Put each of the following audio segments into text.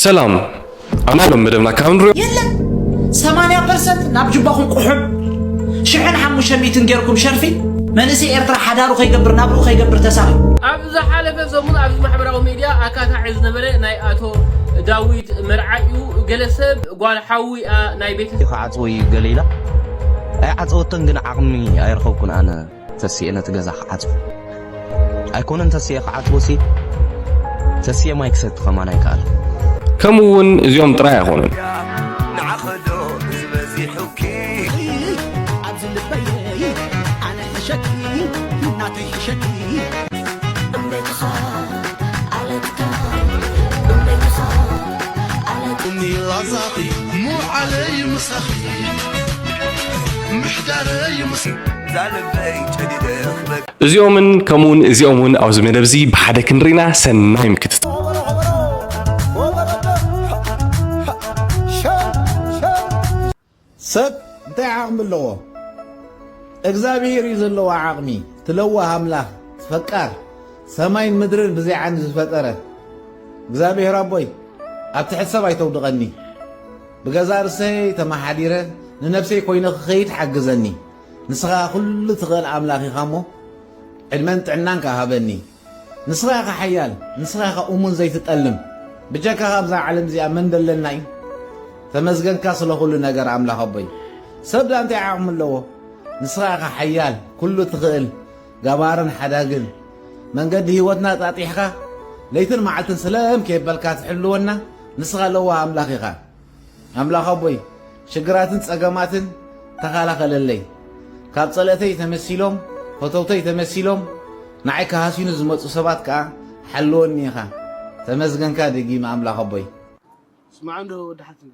ሰላም። ኣብ ናይ ሎም መደብና ካብ ንሪኦ የለን ሰማንያ ፐርሰንት ናብ ጅባኹም ቁሑም ሽሕን ሓሙሽተ ሚእትን ጌርኩም ሸርፊ መንእሰይ ኤርትራ ሓዳሩ ከይገብር ናብርኡ ከይገብር ተሳኺ ኣብ ዝሓለፈ ሰሙን ኣብዚ ማሕበራዊ ሚድያ ኣካታዒ ዝነበረ ናይ ኣቶ ዳዊት መርዓ እዩ። ገለ ሰብ ጓል ሓዊኣ ናይ ቤተ ክዓጽዎ እዩ ገለ ኢላ ኣይዓጸወቶን፣ ግን ዓቕሚ ኣይረኸብኩን ኣነ ተስኤ ነቲ ገዛ ክዓጽዎ። ኣይኮነን ተስኤ ክዓጽዎ ሲ ተስኤ ማይ ክሰቲ ከማን ኣይከኣል። ከምኡ እውን እዚኦም ጥራይ ኣይኮኑን። ንዓኸዶ ዝበዚሑኪ ኣብዚ ልበይ ኣነ ሕሸኪ ናተይ ሕሸኪ እምበይትኻ ኣለትካ እምበይትኻ ኣለትካ ሚላዛኺ ሙዓለይ ምሳኺ ምሕዳረይ ምስ ዛልበይ ጨዲደ ክበክ እዚኦምን ከምኡውን እዚኦም እውን ኣብዚ መደብ እዚ ብሓደ ክንርኢና ሰናይ ምክትት ሰብ እንታይ ዓቕሚ ኣለዎ? እግዚኣብሔር እዩ ዘለዎ ዓቕሚ፣ እቲ ለዋህ ኣምላኽ፣ እቲ ፈቃር፣ ሰማይን ምድርን ብዘይ ዓንዲ ዝፈጠረ እግዚኣብሔር ኣቦይ፣ ኣብ ትሕቲ ሰብ ኣይተውድቐኒ። ብገዛእ ርእሰይ ተመሓዲረ፣ ንነብሰይ ኮይነ ክኸይድ ሓግዘኒ። ንስኻ ኩሉ ትኽእል ኣምላኽ ኢኻ እሞ፣ ዕድመን ጥዕናን ከኣ ሃበኒ። ንስኻ ኢኻ ሓያል፣ ንስኻ ኢኻ እሙን ዘይትጠልም። ብጀካኻ ኣብዛ ዓለም እዚኣ መን ደለና እዩ? ተመስገንካ ስለ ኩሉ ነገር ኣምላኽ ኣቦይ። ሰብ ደኣ እንታይ ዓቕሚ ኣለዎ? ንስኻ ኢኻ ሓያል፣ ኩሉ ትኽእል፣ ገባርን ሓዳግን። መንገዲ ህይወትና ጣጢሕካ ለይትን መዓልትን ስለም ከየበልካ ትሕልወና ንስኻ ለዋህ ኣምላኽ ኢኻ። ኣምላኽ ኣቦይ፣ ሽግራትን ጸገማትን ተኻላኸለለይ። ካብ ጸለእተይ ተመሲሎም፣ ፈተውተይ ተመሲሎም፣ ንዓይ ክሃስዩኒ ዝመጹ ሰባት ከኣ ሓልወኒ ኢኻ። ተመስገንካ ደጊመ ኣምላኽ ኣቦይ። ስማዕ እንዶ ወዲ ሓትኒ።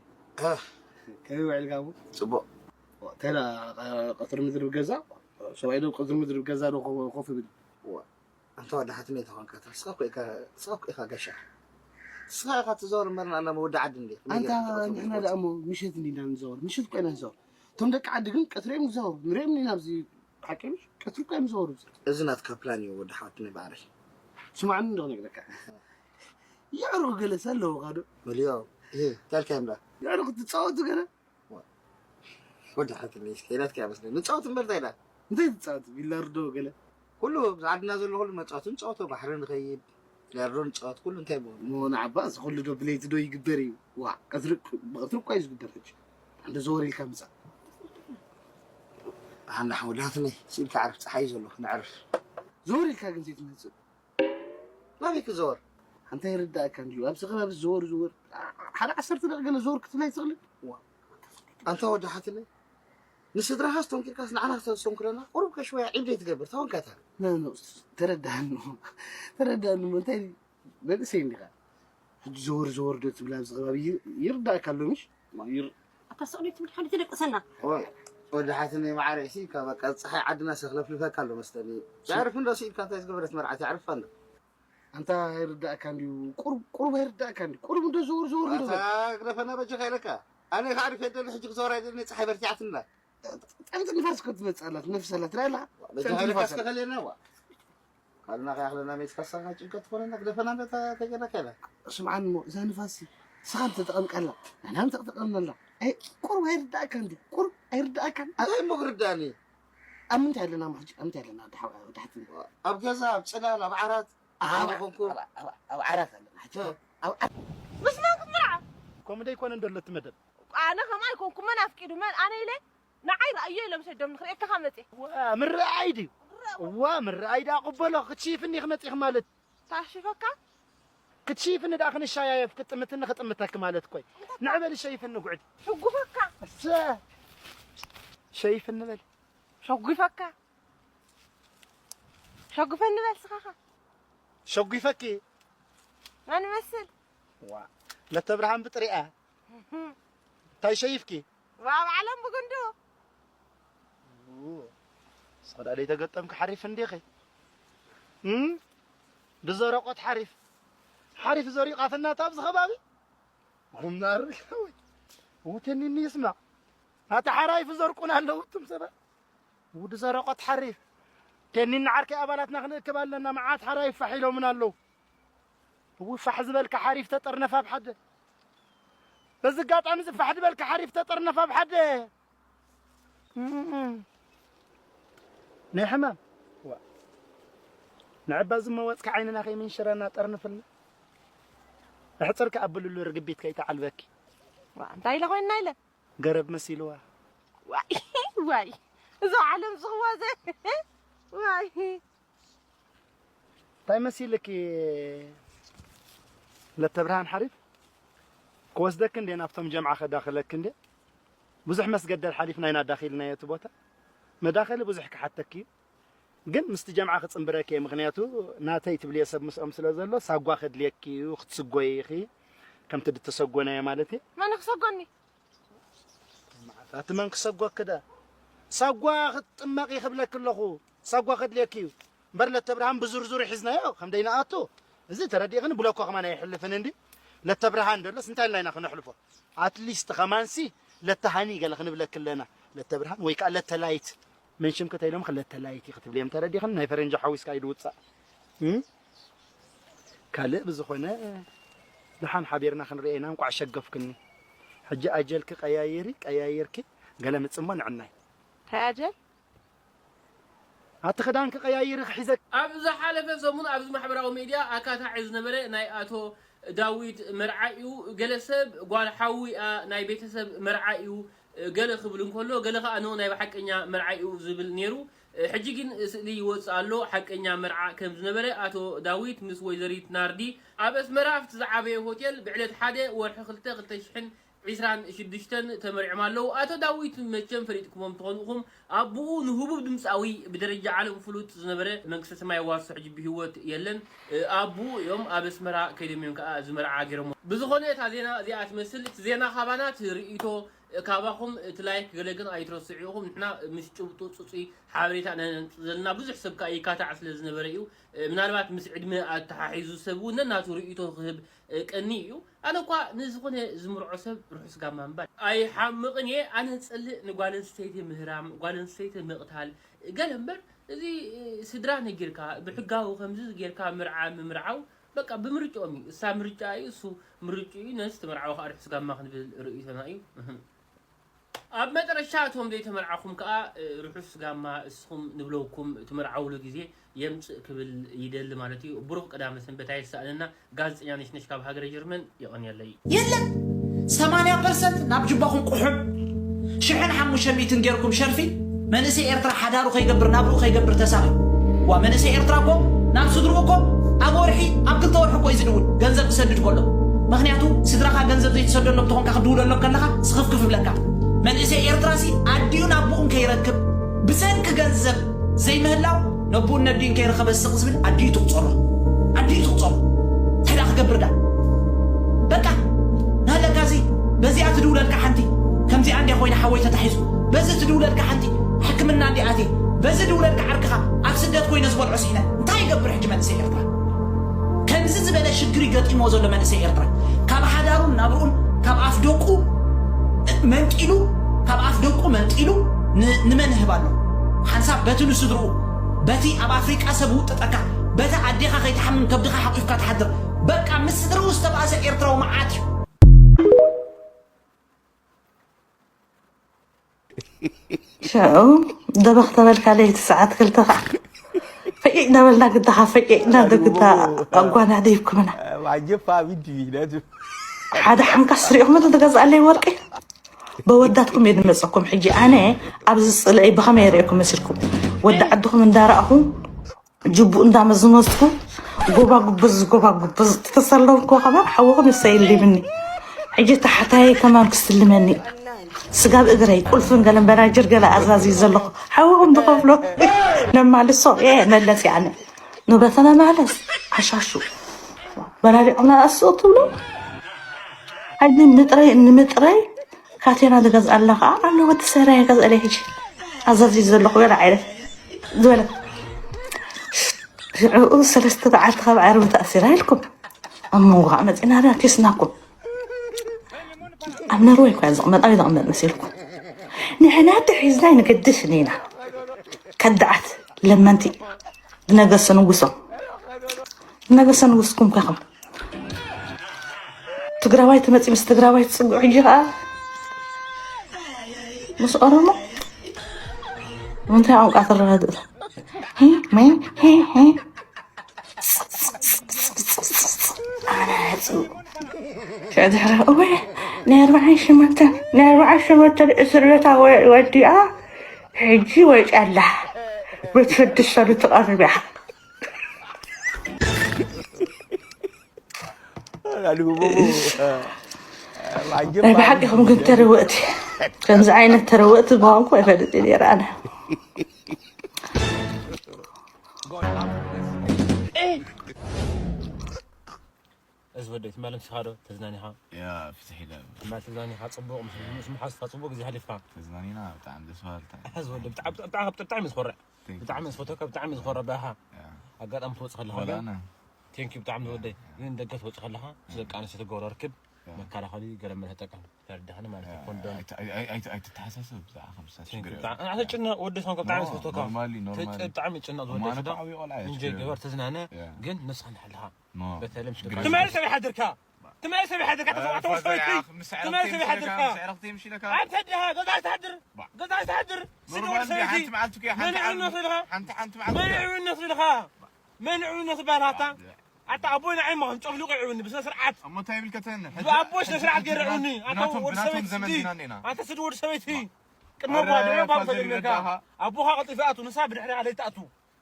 ከመይ ውዒልካ እሞ? ጽቡቕ። ተላ ቀጽሪ ምድሪ ገዛ? ሰብኣይ ዶ ቀጽሪ ምድሪ ገዛ ዶ ኮፍ ይብል? ኣንታ ወዲ ሓትነይ ተኾንካ ንስኻ እኮ ኢኻ ንስኻ እኮ ኢኻ ጋሻ። ንስኻ ኢኻ ትዛወር እምበር ንኣና መወዲ ዓዲ እንዴ። ከመይ ኣንታ ጌርካ ትዛወር ንሕና ትዛወር? ደኣ እሞ ምሸት እንዲና ንዛወር። ምሸት እኮ ኢና ንዛወር። እቶም ደቂ ዓዲ ግን ቀትሪ እዮም ዝዛወሩ። ንሪኦም ኢና ኣብዚ ሓቂ ምሽ ቀትሪ እኮ እዮም ዝዛወሩ። እዚ ናትካ ፕላን እዩ ወዲ ሓትነይ ባዕረይ። ስማዕኒ እንዶ ክነግረካ። የዕሩኽ ገለስ ኣለውኻ ዶ? መሊኦ። እህ፣ እንታይ ኢልካ እዮም ደኣ? የዕሩኽ ትጻወቱ ገለ? ወዲ ሓትነይ እስከ ኢላትካ እያ መስለኒ። ንጻወት እምበር እንታይ ኢላ? እንታይ ትጻወቱ? ቢላርዶ ገለ? ኩሉ ኣብዚ ዓድና ዘሎ ኩሉ መጻወት ንጻወቶ፣ ባሕሪ ንኸይድ፣ ቢላርዶ ንጻወት፣ ኩሉ እንታይ ብሆን። ሞ ንዓባ እዚ ኩሉ ዶ ብለይቲ ዶ ይግበር እዩ? ዋ፣ ቀትሪ ብቐትሪ እኳ እዩ ዝግበር ሕጂ። እንደ ዘወር ኢልካ ምጻእ። ኣና ወዲ ሓትነይ ስኢልካ ዕረፍ፣ ጸሓይ ዘሎ ንዕረፍ። ዘወር ኢልካ ግን ዘይትመጽእ። ናበይ ክዘወር? ኣንታ ይርዳእካ እንድዩ። ኣብዚ ከባቢ ዝዘወር ዝወር ሓደ ዓሰርተ ደቂቕ ገለ ዘወር ክትብል ኣይትኽእልን? ኣንታ ወዲ ሓትነይ ንስድራኻ ስተንኪርካስ ንዓና ክተስተንክረና ቁሩብ ከሽወያ ዒብ ዘይትገብር ተወንካታ። ኖ፣ ኖ፣ ተረዳእኒ እሞ። ተረዳእኒ እሞ። እንታይ መንእሰይ እንዲኻ? ሕጂ ዘወር ዘወር ዶ ትብል ኣብዚ ከባቢ ይ-፣ ይርዳእካ ኣሎ ምሽ? ይር-፣ ኣታ ስቕ ዶ ትብል ሓንቲ ደቅሰና። ወይ ወዲ ሓትነይ ማዕረ እሲ ካብ በቃ ፀሓይ ዓድና ሰክለፍልፈካ ኣሎ መስለኒ። የዕርፍ እንዶ ስኢልካ እንታይ ዝገበረት መርዓት የዕርፋ እንዶ። ኣንታ ኣይርዳእካ እንድዩ። ቁሩብ፣ ቁሩብ ኣይርዳእካ እንድዩ። ቁሩብ እንዶ ዘወር ዘወር እንዶ ኣታ በል። ግደፈና በጃኻ ኢለካ። ኣነ ከዓርፍ የደሊ ሕጂ ክዘወር ኣይደሊ ፀሓይ በርቲዓትና። ጠምቲ ንፋስ እኮ ትመጽእ ኣላ፣ ትነፍስ ኣላ፣ ትርኢ ኣለኻ? በጃኻ ጠምቲ ኢለካ ንፋስ እስከ ኣላ። ከልየና ዋ። ካልእና ከይኣኽለና ሜስካ ሳኻ ጭንቀት ትኾነና ግደፈና እንዶ ተ-፣ ተጌርና ከይና። ስምዓኒ እሞ፣ እዛ ንፋስ ሲ፣ ንስኻ እንተተጠቐምካላ፣ ንሕና እንተተጠቐምናላ። ኣይ፣ ቁሩብ ኣይርዳእካን ድዩ? ቁሩብ ኣይርዳእካን? ኣብ እንታይ እሞ ክርዳእኒ? ኣብ ምንታይ ኣለና እሞ ሕጂ? ኣብ ምንታይ ኣለና? ወዲ ሓው-፣ ወዲ ሓትኒ? ኣብ ገዛ፣ ኣብ ጽላል፣ ኣብ ዓራት፣ ኣብ፣ ኣብ ኮንኩ። ኣብ፣ ኣብ፣ ኣብ ዓራት ኣለና ሕጂ። እ። ኣብ ዓራት። ምስ መን ክትምርዓ? ከምኡ ደይኮነ እንደሎ እቲ መደብ። ኣነ ከምኣ ኣይኮንኩ፣ መን ኣፍቂዱ? መን? ኣነ ኢለ ንዓይ ረኣዮ ኢሎም ሰዶም ንኽርእየካ ካብ መጽየ። ዋ፣ ምርኣይ ድዩ? ዋ፣ ምርኣይ ደኣ ቅበሎ። ክትሽይፍኒ ክመጽእኺ ማለት። ታሽፈካ? ክትሽይፍኒ ደኣ ክንሻያየፍ ክጥምትኒ ክጥምተኪ ማለት እኮይ። ንዕበሊ ሸይፍኒ ጉዕዲ። ሕጉፈካ? እሰ። ሸይፍኒ በል። ሸጒፈካ? ሸጒፈኒ በል ስኻኻ። ሸጒፈኪ? መን ይመስል? ዋ፣ ነተብርሃን ብጥሪኣ። እንታይ ሸይፍኪ? ዋ፣ ባዕሎም ብጉንዱ። ው፣ ንስኺ ደኣ ዘይተገጠምኪ ሓሪፍ እንዲኺ። እም? ብዘረቆት ሓሪፍ። ሓሪፍ ዘሪቑ ኣፈናታ ኣብዚ ከባቢ። ኹምናር። ውተኒኒ ይስማዕ። ኣታ ሓራይፍ ዘርቁን ኣለዉ እቱም ሰባት። ውዲ ዘረቆት ሓሪፍ። ቴኒን ዓርከይ ኣባላትና ክንእክብ ኣለና። መዓት ሓራይፍ ፋሕ ኢሎምን ኣለዉ። እው ፋሕ ዝበልካ ሓሪፍ ተጠርነፍ ኣብ ሓደ። በዚ ኣጋጣሚ እዚ ፋሕ ዝበልካ ሓሪፍ ተጠርነፍ ኣብ ሓደ። እም። ናይ ሕማም። ዋ። ንዕባ ዝመወጽካ ዓይንና ከይምንሽረና ጠርንፍልና። ኣሕጽርካ ኣብልሉ ርግቢት ከይተዓልበኪ። ዋ፣ እንታይ ኢለ ኮይንና ኢለ? ገረብ መሲልዋ። ዋይ፣ ዋይ። እዛ ዓለም ዝኽዋ ዘ-፣ ዋይ። እንታይ መሲልኪ ለተብርሃን ሓሪፍ? ክወስደኪ እንዴ ናብቶም ጀምዓ ከዳኽለኪ እንዴ? ብዙሕ መስገደል ሓሊፍና ኢና ዳኺልናዮ እቲ ቦታ። መዳኸሊ ብዙሕ ክሓተኪ እዩ። ግን ምስቲ ጀምዓ ክጽንብረኪ እየ። ምኽንያቱ ናተይ ትብልዮ ሰብ ምስኦም ስለ ዘሎ ሳጓ ከድልየኪ እዩ፣ ክትስጎይ ኢኺ። ከምቲ ድተሰጎናዮ ማለት እዩ። መን ክሰጎኒ? መዓት ኣቲ መን ክሰጎኪ ዳ? ሳጓ ክትጥመቂ ክብለኪ ኣለኹ። ሳጓ ከድልየኪ እዩ። እምበር ለተብርሃን ብዝርዝሩ ሒዝናዮ ከም ደይንኣቱ። እዚ ተረዲእኽኒ ብለኮ ከማን ኣይሕልፍን እንዲ። ለተብርሃን ደሎስ እንታይ ኢልና ኢና ክነሕልፎ? ኣትሊስት ከማንሲ ለተሃኒ ገለ ክንብለኪ ኣለና። ለተብርሃን ወይ ከኣ ለተላይት። መን ሽምኪ ተይሎምኺ ለተላይት ኢኺ ክትብልዮም ተረዲእኽኒ። ናይ ፈረንጂ ሓዊስካ እዩ ድውጻእ። እም? ካልእ ብዝኾነ ደሓን ሓቢርና ክንርእየና እንቋዕ ሸገፍክኒ። ሕጂ ኣጀልኪ ቀያይሪ፣ ቀያይርኪ ገለ ምጽሞ ንዕናይ። እንታይ ኣጀል? ኣቲ ክዳንኪ ቀያይሪ ክሒዘ ኣብ ዝሓለፈ ሰሙን ኣብዚ ማሕበራዊ ሚድያ ኣካታዒ ዝነበረ ናይ ኣቶ ዳዊት መርዓ እዩ። ገለ ሰብ ጓል ሓዉ እያ፣ ናይ ቤተሰብ መርዓ እዩ፣ ገለ ክብል እንከሎ፣ ገለ ከኣ ኖ ናይ ብሓቀኛ መርዓ እዩ ዝብል ነይሩ። ሕጂ ግን ስእሊ ይወጽእ ኣሎ፣ ሓቀኛ መርዓ ከም ዝነበረ ኣቶ ዳዊት ምስ ወይዘሪት ናርዲ ኣብ ኣስመራ ኣብቲ ዝዓበየ ሆቴል ብዕለት ሓደ ወርሒ ክልተ ክልተ ሽሕን ዕስራን ሽዱሽተን ተመሪዖም ኣለዉ። ኣቶ ዳዊት መቸም ፈሊጥኩሞም ትኾኑ ኢኹም። ኣቦኡ ንህቡብ ድምጻዊ ብደረጃ ዓለም ፍሉጥ ዝነበረ መንግስተ ሰማይ የዋርሶ ሕጂ ብህይወት የለን። ኣቦኡ እዮም ኣብ ኣስመራ ከይዶም እዮም ከኣ እዚ መርዓ ገይሮሞ። ብዝኾነ እታ ዜና እዚኣ ትመስል። እቲ ዜና ካባና እቲ ርእይቶ ካባኹም እቲ ላይክ ገለ ግን ኣይትረስዑ ኢኹም። ንሕና ምስ ጭብጡ ጽጹይ ሓበሬታ ነንጽ ዘለና ብዙሕ ሰብ ከኣ ይካታዕ ስለ ዝነበረ እዩ። ምናልባት ምስ ዕድመ ኣተሓሒዙ ሰብ እውን ነናቱ ርእይቶ ክህብ ቀኒ እዩ። ኣነ እኳ ንዝኾነ ዝምርዖ ሰብ ርሑስ ጋማ ምባል ኣይሓምቕን እየ። ኣነ ዝጸልእ ንጓል ኣንስተይቲ ምህራም፣ ጓል ኣንስተይቲ ምቕታል ገለ እምበር፣ እዚ ስድራ ነጊርካ ብሕጋዊ ከምዚ ጌርካ ምርዓ ምምርዓው በቃ ብምርጫኦም እዩ። እሳ ምርጫ እዩ፣ እሱ ምርጫ እዩ። ነዚ ተመርዓዊ ከዓ ርሑስ ጋማ ክንብል ርእይቶና እዩ። እህም። ኣብ መጨረሻ እቶም ዘይተመርዓኹም ከዓ ርሑስ ጋማ እስኹም ንብለውኩም፣ ትመርዓውሉ ግዜ የምጽእ ክብል ይደሊ ማለት እዩ። ብሩኽ ቀዳመ ሰንበት ኣይሳእነና። ጋዜጠኛ ነሽነሽ ካብ ሃገረ ጀርመን የቐንየለይ። የለን። ሰማንያ ፐርሰንት ናብ ጅባኹም ቁሑም፣ ሽሕን ሓሙሽተ ሚእትን ጌርኩም ሸርፊ መንእሰይ ኤርትራ ሓዳሩ ከይገብር ናብርኡ ከይገብር ተሳቒ። ዋ መንእሰይ ኤርትራ እኮ ናብ ስድርኡ እኮ ኣብ ወርሒ ኣብ ክልተ ወርሒ እኮ እዩ ዝድውል ገንዘብ ክሰድድ ከሎ። ምኽንያቱ ስድራኻ ገንዘብ ዘይትሰደሎም ተኾንካ ክድውለሎም ከለኻ ስኽፍክፍ ይብለካ። መንእሰይ ኤርትራ ሲ ኣዲኡን ኣቦኡን ከይረክብ ብሰንኪ ገንዘብ ዘይምህላው ነቦኡን ነዲኡን ከይረኸበ ስቕ ዝብል ኣዲኡ ትቑጸሮ። ኣዲኡ ትቑጸሮ። እንታይ ደኣ ክገብር ደኣ? በቃ ናለካ እዚ በዚኣ ትድውለልካ ሓንቲ ከምዚኣ እንድያ ኮይና ሓወይ ተታሒዙ በዚ ትድውለልካ ሓንቲ ሕክምና እንዲ ኣትየ በዚ ድውለልካ ዓርክኻ ኣብ ስደት ኮይነ ዝበልዖ ስኢነ እንታይ ይገብር ሕጂ መንእሰይ ኤርትራ? ከምዚ ዝበለ ሽግር ይገጢሞ ዘሎ መንእሰይ ኤርትራ ካብ ሓዳሩን ናብርኡን ካብ ኣፍ ደቁ መንጢሉ ካብ ኣፍ ደቁ መንጢሉ ን- ንመን ይህብ ኣሎ? ሓንሳብ በቲ ንስድርኡ በቲ ኣብ ኣፍሪቃ ሰብ ውጥጠካ በቲ ኣዴኻ ከይትሓምም ከብድኻ ሓቂፍካ ትሓድር በቃ ምስ ስድርኡ ዝተባእሰ ኤርትራዊ መዓት እዩ። ሻኡ ደበኽ ተበልካ ለይቲ ሰዓት ክልተ ከዓ ፈቂቅ እናበልና ግዳኻ ፈቂቅና ግዳ ኣጓና ደይብኩምና። ዋጀፋ ቢዲ ነቱ ሓደ ሓንካስ ሪእኹም እቲ ገዝኣለይ ወርቂ በወዳትኩም እየ ዝመፀኩም። ሕጂ ኣነ ኣብዚ ፅልአይ ብኸመይ የርእየኩም መሲልኩም ወዲ ዓድኹም እንዳረኣኹ ጅቡኡ እንዳመዝመዝኩ ጎባጉብዝ ጎባጉብዝ ተተሰለምኩ ከማን ሓውኹም ይሰይልምኒ። ሕጂ ታሕታይ ከማን ክስልመኒ እዩ። ስጋብ እግረይ ቁልፍን ገለን በናጅር ገለ ኣዛዝዩ ዘለኹ ሓውኹም ትኸፍሎ ነማልሶ እየ መለስ እየ ኣነ። ንብረተና ማለስ ዓሻሹ በላሊዖምና ኣስኡ ትብሉ። ሕጂ ምጥረይ ንምጥረይ ካቴና ዝገዝኣላ ከዓ ኣሎ ወዲ ሰራየ ገዝኣለይ ሕጂ ኣዛዝዩ ዘለኹ ገለ ዓይነት ዝበለ ሽዑኡ ሰለስተ መዓልቲ ካብ ዓርቢ ተኣሲራ ኢልኩም ኣብ መንጎ ከዓ መፂና ዳ ኬስናኩም ኣብ ነርወይ እኳ ዝቕመጥ ኣበይ ዝቕመጥ መሲልኩም ንሕና ተሒዝና ይንገድስ ኒና ከዳዓት ለመንቲ ዝነገሰ ንጉሶም ዝነገሰ ንጉስኩም ከኹም ትግራዋይ ትመፂ ምስ ትግራዋይ ትፅግዑ ሕጂ ከዓ ምስ ኦሮሞ እንታይ ቋንቋ ትረዳድእ? ሂ፣ ሜ፣ ሂ፣ ሂ። ኣነ ሕፁ። ሽዑ ድሕሪ እወ ናይ ኣርባዓን ሸሞንተን ናይ ኣርባዓን ሸሞንተን እስር ቤታ ወ- ወዲኣ ሕጂ ወይጫ ኣላ ቤት ስድስት ሰሉ ትቐርብ እያ። ናይ ብሓቂኹም ግን ተረወእቲ ከምዚ ዓይነት ተረወእቲ ምዃንኩ ኣይፈልጥ እየ ነይረ ኣነ። እዚ ወደይ ትማል ምሽኻ ዶ ተዝናኒኻ? ያ ፍትሕ ኢለ ትማል ተዝናኒኻ ጽቡቕ ምስ ምስ መሓዝካ ጽቡቕ ግዜ ሓሊፍካ። ተዝናኒና ብጣዕሚ ደስ በሃልታ። እዚ ወደይ ብጣዕሚ ብጣዕሚ ብጣዕሚ ብጣዕሚ ዝኮርዕ ብጣዕሚ ዝፈተካ ብጣዕሚ ዝኮርዕ ባኻ። ኣጋጣሚ ትወጽእ ከለኻ ወላ ግን ኣነ ቴንኪ ብጣዕሚ ዝወደይ ግን ደገ ትወጽእ ከለኻ ምስ ደቂ ኣንስትዮ ትገብሮ ርክብ መከላኸሊ ገለ መለ ተጠቀም ተረዳኸኒ ማለት እዩ። ኮንዶም ኣይትተሓሳሰብ ብዛዕባ ከምሳ ችግር የብሉን። ኣተጭነቕ ወዲ ሰንኮ ብጣዕሚ ዝፈተካ ኖርማሊ ኖርማሊ ብጣዕሚ ጭነቕ እሞ ኣነ ዝወደይ እኮ ዓብዪ ቆልዓ እየ እንጂ ችግር የብሉን። ግበር ተዝናነ ያ ግን ንስኻ ንሓልኻ ኖ በተለይ ምስ ችግር ደቂ የብሉን። ትማሊ ሰበይ ሓድርካ ትማሊ ሰበይ ሓድርካ ተሰማዕቶ ሰበይቲ ትማሊ ሰበይ ሓድርካ ስዕረኽቲ ምሽለካ ኣንተ ድኻ ገዛ ትሓድር ገዛ ትሓድር ስዲ ኖርማል ወዲ ሰበይቲ ሓንቲ መዓልቲ እኮ ሓንቲ መን ዕብነት ኢልኻ ሓንቲ ሓንቲ መዓልቲ መን ዕብነት ኢልኻ መን ዕብነት ባላታ ኣታ ኣቦይ ንዓይ ማኹም ጨፍሊቑ ይዕብኒ ብሰብ ስርዓት እሞ እንታይ ይብልከተን ብኣቦይ ስነ ስርዓት ገይረ ዕብኒ ኣታ ብናቶም ወዲ ብናቶም ሰበይቲ ዘመን ስዲ ኢና ኔና ኣታ ስዲ ወዲ ሰበይቲ ቅድሚ ኣረ ኣቦኻ ድሕሪ ኣቦኻ ፋዘር ፈሊጥካ ይረዳኻ ኣቦኻ ቀልጢፉ ይኣቱ ንሳ ብድሕሪ ኣለይትኣቱ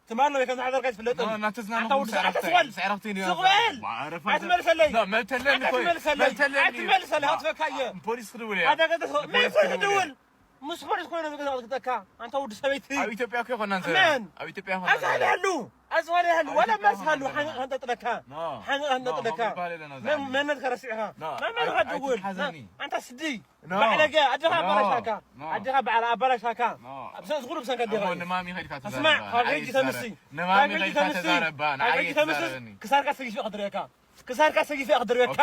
ትማሊ ናይ ከም ዝሓደርካ ይትፍለጠኒ እናተዝናነ ኣታ ወዲ ሰዓት ስዕረፍቲ ስወል ስዕረፍቲ ስቕበል ኣይትመልሰለይ ኣይትመልሰለይ ኣይትመልሰለይ መልሰለኒ ኣይትመልሰለይ እኮ ኣትፈካ እየ ፖሊስ ክድውል እየ ኣታ ገለ ምን ፖሊስ ክድውል ምስ ፖሊስ ኮይነ ገዛ ክትጠካ ኣንታ ወዲ ሰበይቲ ኣብ ኢትዮጵያ እኮ ይኮናን ዘ መን ኣብ ኢትዮጵያ ይኮናን ኣዝዋል ያሉ ኣዝዋል ያሉ ዋላ ኢትዮጵያ መልስ ሃሉ ይኮናን ሓንጠጥለካ ሓንጠጥለካ መን መነት ከረሲዕኻ መን መን ከድውል ኣንታ ስዲ ባዕለገ ኣድኻ ኣባላሻካ ኣድኻ ባዕላ ኣባላሻካ ኣብ ሰንስ ኩሉ ብሰንከ ኣድኻ ንማሚ ከድካ ስማዕ ካብ ሕጂ ተምሲ ካብ ሕጂ ተምሲ ካብ ሕጂ ተምሲ ክሳርካ ሰጊፈ ክድርየካ ክሳርካ ሰጊፈ ክድርየካ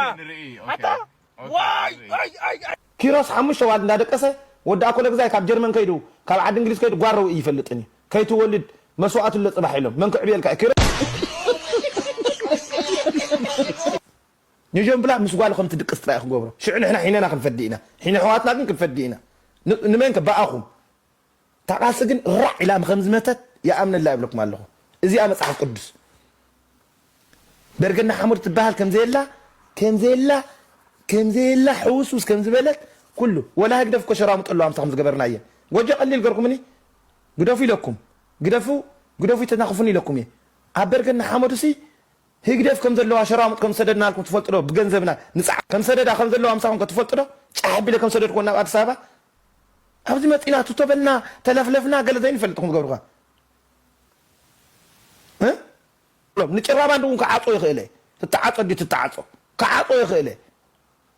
ኣታ ዋይ ዋይ ዋይ ኪሮስ ሓሙሽተ ዋል እንዳደቀሰ ወዲ ኣኮለ ግዛይ ካብ ጀርመን ከይዱ ካብ ዓዲ እንግሊዝ ከይዱ ጓረው ይፈልጥን እዩ ከይትወልድ መስዋዕቱ ኣሎ ፅባሕ ኢሎም መን ክዕብየልካ እዩ ኪሮስ ንጀምብላ ምስ ጓል ከም ትድቅስ ጥራይ ክገብሮ ሽዑ ንሕና ሒነና ክንፈዲ ኢና ሒነ ሕዋትና ግን ክንፈዲ ኢና ንመን ከ ብኣኹም ታቃሲ ግን ራዕ ኢላ ከም ዝመተት ይኣምነላ ይብለኩም ኣለኹ እዚኣ መፅሓፍ ቅዱስ በርገና ሓሙድ ትበሃል ከምዘየላ ከምዘየላ ከምዘየላ ሕውስውስ ከም ዝበለት ኩሉ ወላ ህግደፍ እኮ ሸራሙጥ ኣለዋ ምሳኹም ዝገበርናየን ጎጆ ቀሊል ገርኩምኒ ግደፉ ኢለኩም ግደፉ ግደፉ ይተናኽፉኒ ኢለኩም እየ ኣብ በርገና ሓመዱሲ ህግደፍ ከም ዘለዋ ሸራሙጥ ከም ዝሰደድናልኩም ትፈልጡ ዶ ብገንዘብና ንፃዕ ከም ሰደዳ ከም ዘለዋ ምሳኹም ከ ትፈልጡ ዶ ጫሕ ኣቢለ ከም ሰደድኩዎ ናብ ኣዲስ ኣበባ ኣብዚ መፂና ቱቶበልና ተለፍለፍና ገለ ዘይንፈልጥኩም ዝገብርኳ ንጭራባንዲ እውን ክዓፆ ይኽእለ ትተዓፆ ዲ ትተዓፆ ክዓፆ ይኽእለ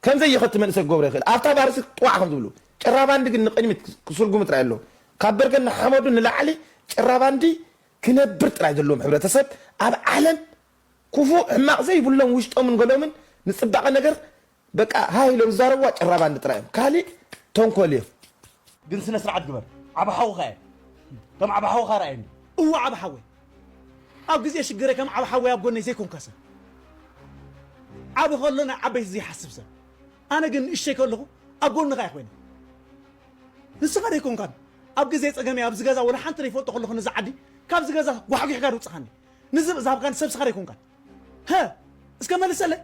ከምዘይ ይኸቲ መንእሰይ ክገብሮ ይኽእል ኣብታ ባርሲ ጥዋዕ ከም ዝብሉ ጭራባንዲ ግን ንቅድሚት ክስርጉም ጥራይ ኣለዎ ካብ በርገን ንሓመዱ ንላዕሊ ጭራባንዲ ክነብር ጥራይ ዘለዎም ሕብረተሰብ ኣብ ዓለም ክፉእ ሕማቕ ዘይብሎም ውሽጦምን ገሎምን ንፅባቐ ነገር በቃ ሃይ ኢሎም ዝዛረብዋ ጭራባንዲ ጥራይ እዮም ካሊእ ተንኮል እዮም ግን ስነ ስርዓት ግበር ዓብ ሓውኻ እየ ከም ዓብ ሓውኻ ረኣየኒ እወ ዓብ ሓወይ ኣብ ግዜ ሽግረ ከም ዓብ ሓወይ ኣብ ጎነይ ዘይኮንካ ሰብ ዓብ ከሎ ናይ ዓበይቲ ዘይሓስብ ሰብ ኣነ ግን ንእሽተይ ከለኹ ኣብ ጎንኻ እየ ኮይነ ንስኻ ደይኮንካን ኣብ ግዜ ፀገመይ ኣብዚ ገዛ ወላ ሓንቲ ደይፈልጦ ከለኹ ነዚ ዓዲ ካብዚ ገዛ ጓሕጒሕካ ድውፅኻኒ ንዝብ ዝሃብካኒ ሰብ ስኻ ደይኮንካን ሀ እስከ መልሰለይ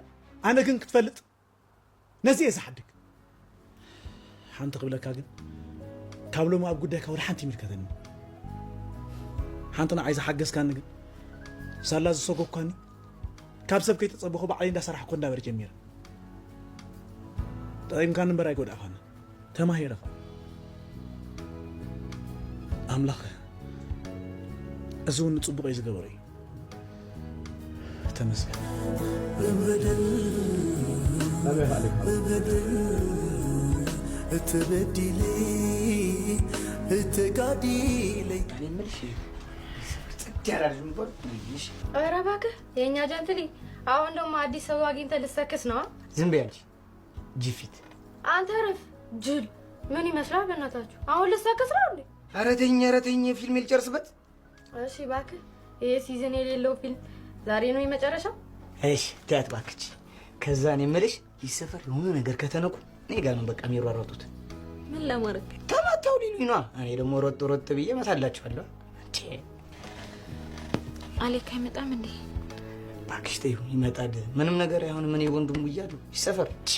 ኣነ ግን ክትፈልጥ ነዚ እየ ዝሓድግ ሓንቲ ክብለካ ግን ካብ ሎሚ ኣብ ጉዳይካ ወላ ሓንቲ ይምልከተኒ ሓንቲ ንዓይ ዝሓገዝካኒ ግን ሳላ ዝሰጎግካኒ ካብ ሰብ ከይተፀበኹ ባዕለይ እንዳሰራሕኩ እንዳበረ ጀሚረ ጠቒምካኒ እምበር ኣይጎዳእኻኒ ተማሂረ ኸዓ ኣምላኽ እዚ እውን ንፅቡቕ እዩ ዝገበሮ እዩ ተመስገን ተበዲለ ተጋዲለ ጽድያ ዳር ዝምበሩ እሺ ኧረ እባክህ የእኛ ጀንትሊ አሁን ደግሞ አዲስ ሰው አግኝተህ ልትሰክስ ነው ዝም በይ አንቺ ጅፊት አንተ ረፍ ጅል ምን ይመስላል በእናታችሁ አሁን ልትሰክስ ነው እንዴ ኧረ ተይኝ ኧረ ተይኝ ፊልም ልጨርስበት እሺ እባክህ ይሄ ሲዝን የሌለው ፊልም ዛሬ ነው የመጨረሻው እሺ ተያት እባክሽ ከዛ እኔ የምልሽ ይህ ሰፈር የሆነ ነገር ከተነኩ እኔ ጋር ነው በቃ የሚሯሯጡት። ምን ለማድረግ ተማታው ሊሉኝ ነዋ። እኔ ደግሞ ሮጥ ሮጥ ብዬ እመታላችኋለሁ። እንዴ አሌክ አይመጣም እንዴ? እባክሽ ተይው፣ ይመጣል። ምንም ነገር አይሆንም። እኔ ወንድሙ ብያለሁ። ይህ ሰፈር ቼ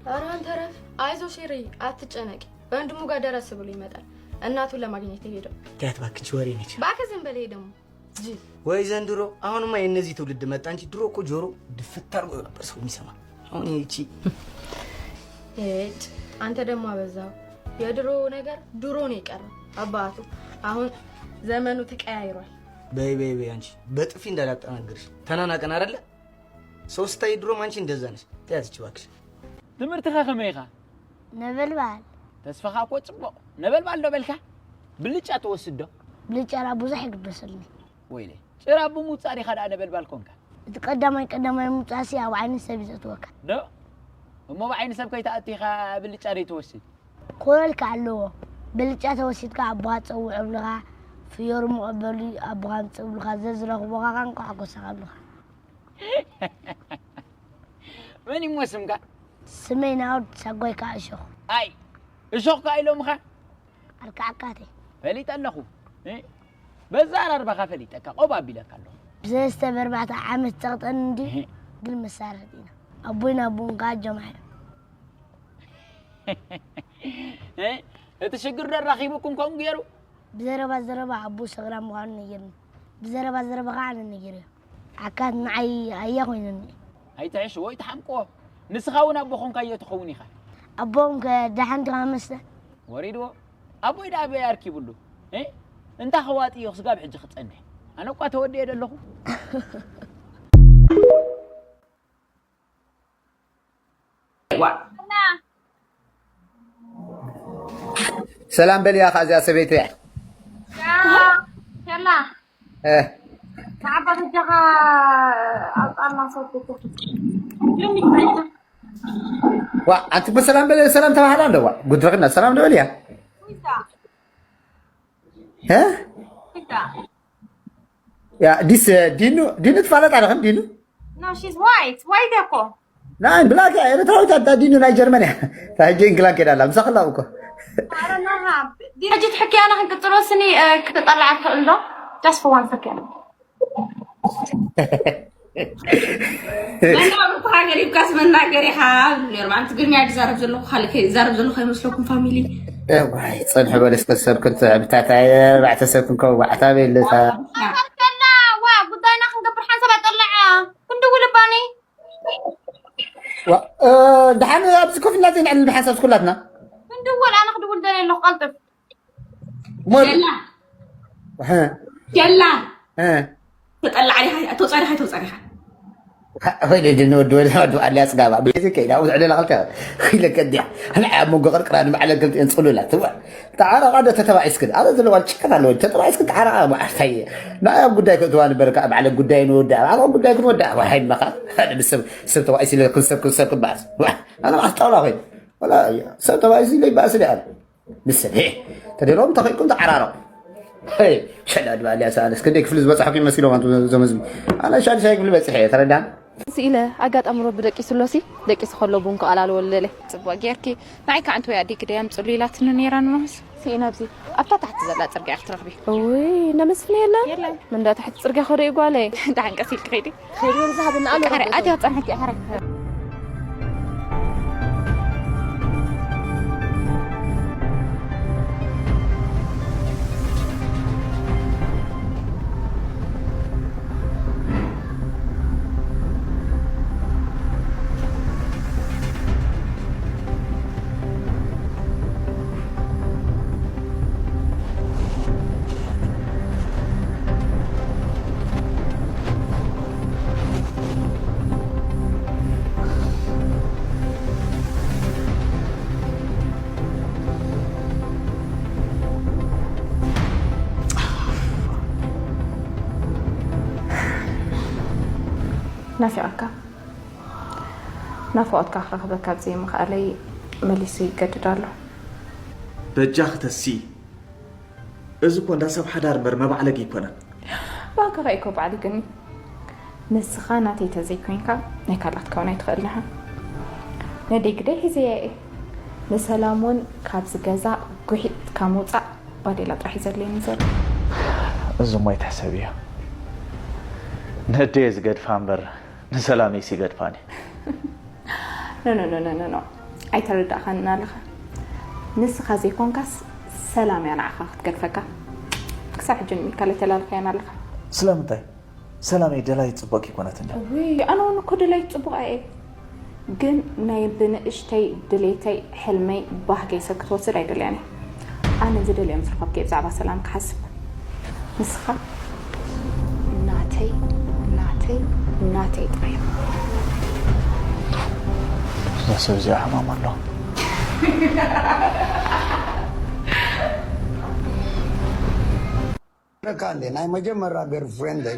ኧረ አንተ ረፍ። አይዞ ሼሪ፣ አትጨነቂ። ወንድሙ ጋር ደረስ ብሎ ይመጣል። እናቱን ለማግኘት የሄደው ተያት እባክሽ፣ ወሬ ነች። እባክህ ዝም በል። ይሄ ደግሞ ጅል ወይ ዘንድሮ። አሁንማ የእነዚህ ትውልድ መጣ እንጂ ድሮ እኮ ጆሮ ድፍት አድርጎ ነበር ሰው የሚሰማ። አሁን ይቺ ሄድ። አንተ ደግሞ አበዛው። የድሮ ነገር ድሮ ነው የቀረው አባቱ። አሁን ዘመኑ ተቀያይሯል። በይ በይ በይ፣ አንቺ በጥፊ እንዳላጠናግርሽ። ተናናቀን አይደለ? ሰው ስታይ ድሮም አንቺ እንደዛ ነሽ። ተያት እቺ እባክሽ። ትምህርትኻ ከመይ ኢኻ? ነበልባል ተስፋኻ እኮ ጽቡቕ። ነበልባል ዶ በልካ? ብልጫ ትወስድ ዶ? ብልጫ ላ ብዙሕ ይግደሰልኒ። ወይለ ጭራ ብምውጻእ ዲኻ ደኣ ነበልባል ኮንካ? እቲ ቀዳማይ ቀዳማይ ምውጻእሲ ኣብ ዓይኒ ሰብ ይዘእትወካ። ዶ? እሞ ብዓይኒ ሰብ ከይተኣቱ ኢኻ ብልጫ ደይ ትወስድ? ኮለልካ ኣለዎ። ብልጫ ተወሲድካ ኣቦኻ ጸውዕ እብልኻ፣ ፍዮሪ መቐበሉ ኣቦኻ ምጽእ እብልኻ፣ ዘዝረኽቦኻ ቃንቋ ሓጎሳኻ እብልኻ። መን ይሞ ስምካ? ስመይ ናውድ ሳጓይካ እሾኽ። ኣይ እሾኽካ ኢሎምኻ? ኣርካዕካተይ ፈሊጠ ኣለኹ። እ? በዛ ኣራርባኻ ፈሊጠካ ቆብ ኣቢለካ ኣለኹ። ብሰለስተ በርባዕተ ዓመት ጸቕጠን እንዲ ግን መሳርሕት ኢና። ኣቦይን ኣቦን ከዓ ጀማሕ እዮም። እ? እቲ ሽግር ዶ ኣራኺቡኩም ከምኡ ገይሩ? ብዘረባ ዘረባ ኣቦ ሰግራ ምዃኑ ነጊርኒ። ብዘረባ ዘረባ ከዓ ኣነ ነጊረዮ። ዓካት ንዓይ ኣያ ኮይኑኒ። ኣይትሕሽዎ ኣይትሓምቅዎ። ንስኻ እውን ኣቦ ኾንካዮ ትኸውን ኢኻ። ኣቦኦም ከ ደሓን ዲኻ መስለ? ወሪድዎ። ኣቦይ ደኣ ኣበይ ኣርኪቡሉ? እ? እንታ ኸዋጢዮ ስጋብ ሕጂ ክጸንሕ። ኣነ እኳ ተወዲኤ ደለኹ። ሰላም በልያ ኸዓ እዚኣ ሰበይቲ እያ። ሸላ እ፣ ንዓባ በጃኻ ኣውፃና ሰብ ዋ ኣንቲ እኮ ሰላም በለ ሰላም ተባህላ ኣለዋ ጉድረክና ሰላም ዶ በልያ እ? ያ ዲስ ዲኑ ዲኑ ትፋለጥ ኣለኽን ዲኑ No, she's white. White እኮ ናይ ብላክ እያ ኤርትራዊት ኣዳዲኑ ናይ ጀርመን እያ። ታጂ እንግላን ከይዳ ኣላ ምሳኽ ኣላ እኮ። ሕጂ ትሕክያና ክንቅጽሎ ስኒ ክትጠላዕ ትኽእል ዶ? Just for one second. መናብርኩ ሃገር ይብካስ መናገር ኢኻ ነርማ ኣንቲ ግርምያ ዝዛረብ ዘለኹ ካልእ ከይ- ዝዛረብ ዘለኹ ከይመስለኩም ፋሚሊ። ዋይ ጸንሑ በል እስከ ሰብ ክንትዕብታታ ባዕተ ሰብ ክንከው ባዕታ ቤልታ ከላ ዋ ጉዳይና ክንገብር ሓንሳብ ኣጠላዓ ክንድውል ባኒ ደሓን ኣብዚ ኮፍ ኢልና ዘይንዕልል ብሓንሳብ ኩላትና ክንድወል ኣነ ክድውል ደልየ ኣለኹ ቀልጥፍ ሞል ጀላ ጀላ ተጠላዕ ዲኻ ተውፃእ ዲኻ ተውፃእ ዲኻ ወይ ደጅ ንወዲ ወዲ ወዲ ኣልያ ጽጋባ ቤዚ ከይዳ ውዝዕ ደላ ኸልተ ኢለ ከዲያ ኣነ ኣብ መንጎ ቅርቅራ ንባዕለ ክልቲኤን ጽሉላት ትዋ ተዓረቓ ዶ ተተባዒስክን ኣበ ዘለዋ ጭቀት ኣለወ ተተባዒስክን ተዓረቓ ማዓርታይ ናይ ኣብ ጉዳይ ክእትዋ ንበርካ ባዕለ ጉዳይ ንወዳ ኣብ ጉዳይ ክንወዳ ዋይ መኻ ሰብ ሰብ ተባዒስ ኢለ ክንሰብ ክንሰብ ክባስ ኣነ ማዕስ ጣውላ ኮይን ወላ ሰብ ተባዒስ ኢለ ይባእስ ዲኣ ንሰብ ተደሎም ተኸይልኩም ተዓራረቑ ሸላ ድባልያ ሰኣለስ ክንደይ ክፍሊ ዝበፅሐኩም ይመስሎም እዞም ህዝቢ ኣነ ሻድሻይ ክፍሊ በፂሐ እየ ተረዳን ስኢለ ኣጋጣሚ ረቢ ደቂሱ ኣሎሲ ደቂሱ ከሎ ቡን ከኣላልወሉ ደለ ጽቡቅ ጌርኪ ንዓይ ከዓ እንተወይ ኣዴኪ ደይ ኣምፅሉ ኢላትኒ ነይራ ንመስ ስኢነ ኣብዚ ኣብታ ታሕቲ ዘላ ፅርግያ ክትረኽቢ እውይ ነመስፍን የለን የለን ምንዳ ታሕቲ ፅርግያ ከዶ እዩ ጓለይ ደሓን ቀስ ኢልኪ ኸይዲ ኸይዲ ዝሃብና ኣሎ ኣትያ ፀንሐኪ ሓረክ ናፊቐካ ናፍቖትካ ክረኽበካ ኣብ ዘይምኽኣለይ መሊሱ ይገድድ ኣሎ። በጃኺ ተሲ፣ እዚ እኮ እንዳ ሰብ ሓዳር እምበር መባዕለጊ ኣይኮነን። ብኣካኻ እኮ ባዕሊግኒ። ንስኻ ናተይ ተዘይኮይንካ ናይ ካልኣት ክትከውን ኣይትኽእልን ኢኻ። ነደይ ግደይ ሒዘያ እየ። ንሰላም እውን ካብዚ ገዛ ጉሒጥካ ምውፃእ ባዴላ ጥራሕ እዩ ዘድልየኒ ዘሎ። እዚ እሞ ኣይትሕሰብዮ። ነደየ ዝገድፋ እምበር ንሰላመይስ ይገድፋኒ። ኖ ኖ ኖ ኖ ኖ ኖ። ኣይተረዳእኻንን ኣለኻ። ንስኻ ዘይኮንካስ ሰላም እያ ንዓኻ ክትገድፈካ። ክሳብ ሕጂ ንሚካል ኣይተላለኻያን ኣለኻ። ስለምንታይ? ሰላመይ ደላይት ጽቡቕ ኣይኮነትን ድያ? ውይ ኣነ እውን እኮ ደላይት ጽቡቕ እየ። ግን ናይ ብንእሽተይ ድሌተይ ሕልመይ ባህገይ ሰብ ክትወስድ ኣይደልያን እየ። ኣነ ዝደልዮ ምስ ረኸብኩ እየ ብዛዕባ ሰላም ክሓስብ። ንስኻ ናተይ ናተይ ናተይ ጥራይ ኢኻ። እዛ ሰብ እዚኣ ሕማም ኣሎ። ረካ እንዴ ናይ መጀመርያ ገርልፍሬንደይ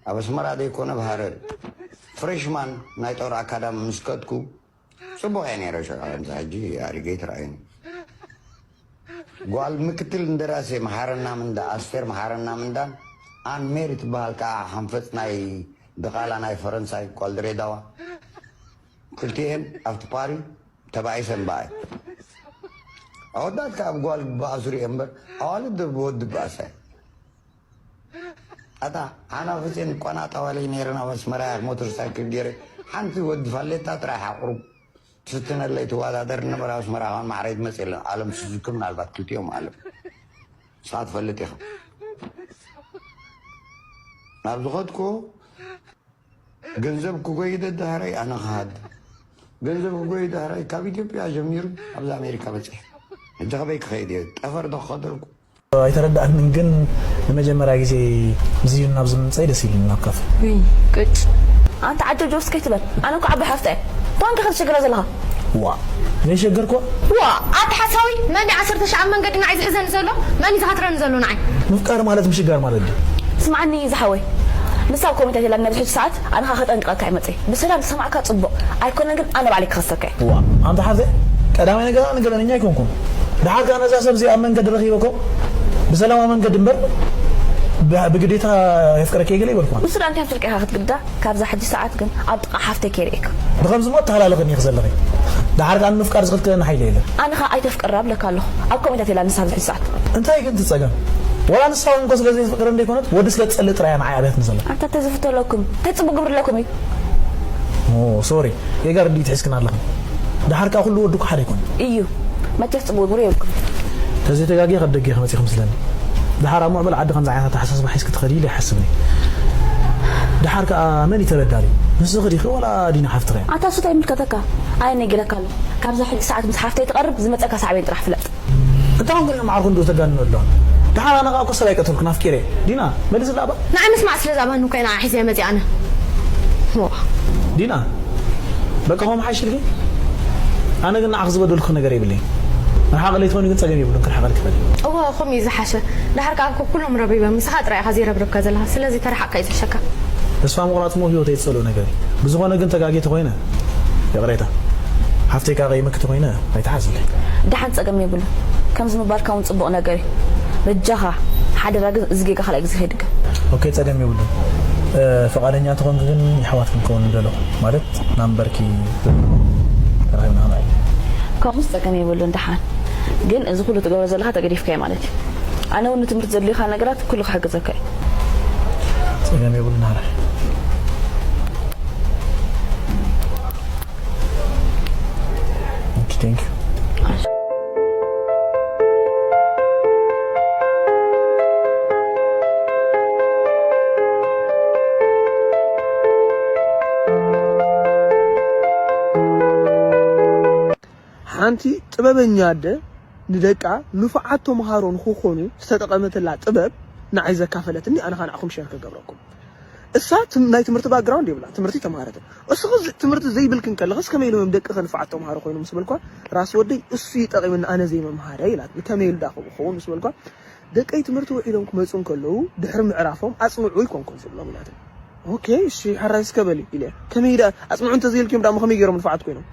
ኣብ ኣስመራ ዘይኮነ ኣብ ሃረር ፍሬሽማን ናይ ጦር ኣካዳሚ ምስ ከድኩ ጽቡቕ እየ ነይረ ሽዑ ከምዚ ሕጂ ኣሪገይ ትረኣዩኒ ጓል ምክትል እንደራሴ መሓረና ምንዳ ኣስቴር መሓረና ምንዳን ኣን ሜሪ ትበሃል ከዓ ሓንፈፅ ናይ ድቓላ ናይ ፈረንሳይ ጓል ድሬዳዋ ክልቲኤን ኣብቲ ፓሪ ተባኢሰን በኣይ ኣወዳት ከዓ ብጓል በኣሱ ሪኦ እምበር ኣዋልድ ዶ ብወዲ በኣሳ ኣታ ሓናፍፅን ቆናጣ ዋለይ ነይረን ኣብ ኣስመራ ሞተር ሳይክል ገይረ ሓንቲ ወዲ ፋሌታ ጥራሕ ኣቁሩብ ትፍትነለይ ትወዳደር ነበረ ኣብ ኣስመራ ከን ማዕረይ ትመፅእ የለን ኣለም ስዙኪ ምናልባት ክልቲኦም ኣለም ንስኻ ትፈልጥ ኢኻ ናብ ዝኸድኩ ገንዘብ ክጎይ ደዳህረይ ኣነ ክሃድ ገንዘብ ክጎይ ዳህረይ ካብ ኢትዮጵያ ጀሚሩ ኣብዚ ኣሜሪካ በፂሐ ሕጂ ከበይ ክኸይድ እየ ጠፈር ዶ ክኸደልኩ ኣይተረዳእንን ግን ንመጀመርያ ግዜ ዝዩን ናብ ዝምንፀይ ደስ ኢሉኒ ናብ ካፈ ውይ ቅጭ ኣንተ ዓጀውጀው እስከ ኣይትበል ኣነ እኮ ዓባይ ሓፍታ እየ ኳንከ ክትሽግረ ዘለኻ ዋ ዘይሸገርኩዋ ዋ ኣታ ሓሳዊ መን ዓሰርተ ሺዕ ኣብ መንገዲ ንዓይ ዝሕዘኒ ዘሎ መን እዩ ዝሃትረኒ ዘሎ ንዓይ ምፍቃር ማለት ምሽጋር ማለት ድዩ ስምዓኒ ዝሓወይ ንሳ ኮሜንት ኣይትላኒ ኣብዚ ሕጂ ሰዓት ኣነ ከኣ ከጠንቅቐካ እየ መጺኤ ብሰላም ዝሰማዕካ ጽቡቕ ኣይኮነን ግን ኣነ ባዕለይ ክኸሰካ እየ ዋ ኣንታ ሓፍተይ ቀዳማይ ነገር ኣነ ገበነኛ ኣይኮንኩን ደሓር ከኣ ነዛ ሰብ እዚኣ ኣብ መንገዲ ረኺበኮ ብሰላማዊ መንገዲ እምበር ብግዴታ የፍቅረኪ እየ ገለ ይበልኩዋ ንሱ ደኣ እንታይ ፍርቂ ኢኻ ክትግዳ ካብዛ ሕጂ ሰዓት ግን ኣብ ጥቓ ሓፍተይ ከይርእየካ ብኸምዚ እሞ ኣተሃላልኽኒ ኢኺ ዘለኺ ደሓር ከኣ ንምፍቃር ዝኽልክለኒ ሓይሊ የለን ኣነ ኸኣ ኣይተፍቅራ እብለካ ኣለኹ ኣብ ከምኡ ኢላ ንሳ ኣብዚ ሕጂ ሰዓት እንታይ ግን ትጸገም ወላ ንሳ እውን እኮ ስለ ዘይትፍቅረኒ ዘይኮነት ወዲ ስለ ትጸልእ ጥራይ እያ ንዓይ ኣብያትኒ ዘላ ኣንታ ተዝፍተለኩም እንታይ ጽቡቅ ግብሪ ኣለኩም እዩ ሶሪ ጌጋ ርድኢት ሒዝክን ኣለኽን ደሓር ከኣ ኩሉ ወዲ እኮ ሓደ ኣይኮነን እዩ መቸስ ጽቡቅ ግብሪ የብልኩም ተዘይተጋግየ ካብ ደገ ኢኺ መጺኺ መስለኒ ደሓር ኣብ ምዕቡል ዓዲ ከምዚ ዓይነት ኣተሓሳስባ ሒዝኪ ትኸዲ ኢለ ኣይሓስብን እየ ደሓር ከኣ መን እዩ ተበዳሊ ንስኺ ዲኺ ወላ ዲና ሓፍትኺ እያ ኣታ እሱ እንታይ ይምልከተካ ኣነ ነጊረካ ኣለኹ ካብዛ ሕጂ ሰዓት ምስ ሓፍተይ ትቐርብ ዝመጸካ ሳዕቤን ጥራሕ ፍለጥ እንታይ ኮንኩ ዲና መዓርኩ እንዶ ተጋንኑ ኣለዋ ደሓር ኣነ ከኣ እኮ ሰብ ኣይቀተልኩን ኣፍቂረ ዲና መልስላ እባ ንዓይ ምስማዕ ስለ ዝኣበኒ እኮ ኢና ሒዘ መጺኣ ኣነ ዲና በቃ ሆም ሓይሽልኪ ኣነ ግን ንዓኺ ዝበደልኩ ነገር የብለይ ርሓቕ ለይትኾኒ ግን ጸገም የብሉን ክርሓቐልኪ ኽእል እወ ከምኡ እዩ ዝሓሸ ድሓር ከኣ እኮ ኩሎም ረቢበ ምሳኻ ጥራይ ኢኻ ዘይረብርብካ ዘለኻ ስለዚ ተረሓቕካ እዩ ዝሕሸካ ተስፋ ምቑራጽ እሞ ህይወተይ ዝጸልኦ ነገር እዩ ብዝኾነ ግን ተጋጊ ተኾይነ ይቕሬታ ሓፍተይ ከኣ ቀይመኪ ተኾይነ ኣይትሓዝለይ ደሓን ጸገም የብሉን ከምዚ ምባልካ እውን ጽቡቕ ነገር እዩ በጃኻ ሓደራ ግን እዚ ጌጋ ካልኣይ ግዜ ከይድገም ኦኬ ጸገም የብሉን ፍቓደኛ ተኾንኪ ግን የሕዋት ክንከውን ንደለኹ ማለት ናምበርኪ ተራኺብና ክንዕል ከምኡስ ጸገም የብሉን ደሓን ግን እዚ ኩሉ ትገብሮ ዘለኻ ተገዲፍካዮ ማለት እዩ ኣነ እውን ንትምህርቲ ዘድልዩኻ ነገራት ኩሉ ክሕግዘካ እዩ ጸገም የብሉን ሓራይ Thank you. ሓንቲ ጥበበኛ ኣደ ንደቃ ንፉዓት ተምሃሮ ንኽኾኑ ዝተጠቐመትላ ጥበብ ንዓይ ዘካፈለትኒ ኣነ ኸኣ ንዓኹም ሸር ክገብረኩም። እሳ ትም- ናይ ትምህርቲ ባክግራውንድ የብላን፣ ትምህርቲ ተምሃረትን። እስኺ ዝ- ትምህርቲ ዘይብልክን ከለኽስ ከመይ ኢሎም እዮም ደቅኺ ንፉዓት ተምሃሮ ኮይኖም ምስ በልኳ፣ ራስ ወደይ እሱ እዩ ጠቒሙኒ ኣነ ዘይምምሃረይ ኢላትኒ። ከመይ ኢሉ ደኣ ከምኡ ክኸውን ምስ በልኳ፣ ደቀይ ትምህርቲ ውዒሎም ክመጹ እንከለዉ ድሕሪ ምዕራፎም ኣጽንዑ ኢልኮንኩም ዝብሎም ኢላትኒ። ኦኬ እሺ ሕራይ እስከ በሊ ኢለ ከመይ ደኣ ኣጽንዑ እንተዘይልክዮም ደኣ እሞ ከመይ ገይሮም ንፉዓት ኮይኖም?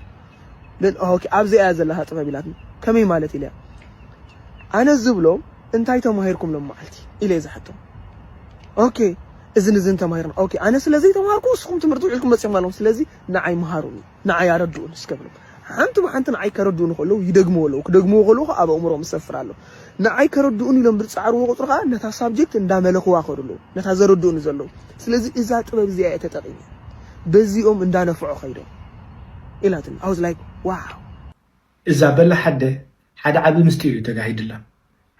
ኦኬ ኣብዚኣ እያ ዘለኻ ጥበብ ኢላትኒ። ከመይ ማለት ኢለያ። ኣነ ዝብሎም እንታይ ተማሂርኩም ሎም መዓልቲ ኢለ ዝሓቶም። ኦኬ እዝን እዝን ተማሂርና። ኦኬ፣ ኣነ ስለ ዘይተማሃርኩ ንስኹም ትምህርቲ ውዒልኩም መጺኹም ኣለኹም። ስለዚ ንዓይ መሃሩኒ፣ ንዓይ ኣረድኡኒ እስከ ብሎም። ሓንቲ ብሓንቲ ንዓይ ከረድኡኒ ከለዉ ይደግምዎ ኣለዉ። ክደግምዎ ከለዉ ከዓ ኣብ ኣእምሮኦም ይሰፍር ኣሎ። ንዓይ ከረድኡኒ ኢሎም ብዝጸዓርዎ ቁጽሪ ከዓ ነታ ሳብጀክት እንዳመለኽዋ ከዱ ኣለዉ፣ ነታ ዘረድኡኒ ዘለዉ። ስለዚ እዛ ጥበብ እዚኣ እየ ተጠቒመ። በዚኦም እንዳነፍዖ ከይዶም ኢላትኒ። I was like, wow። እዛ በላሕ ኣደ ሓደ ዓቢ ምስጢር እዩ ተጋሂድላ።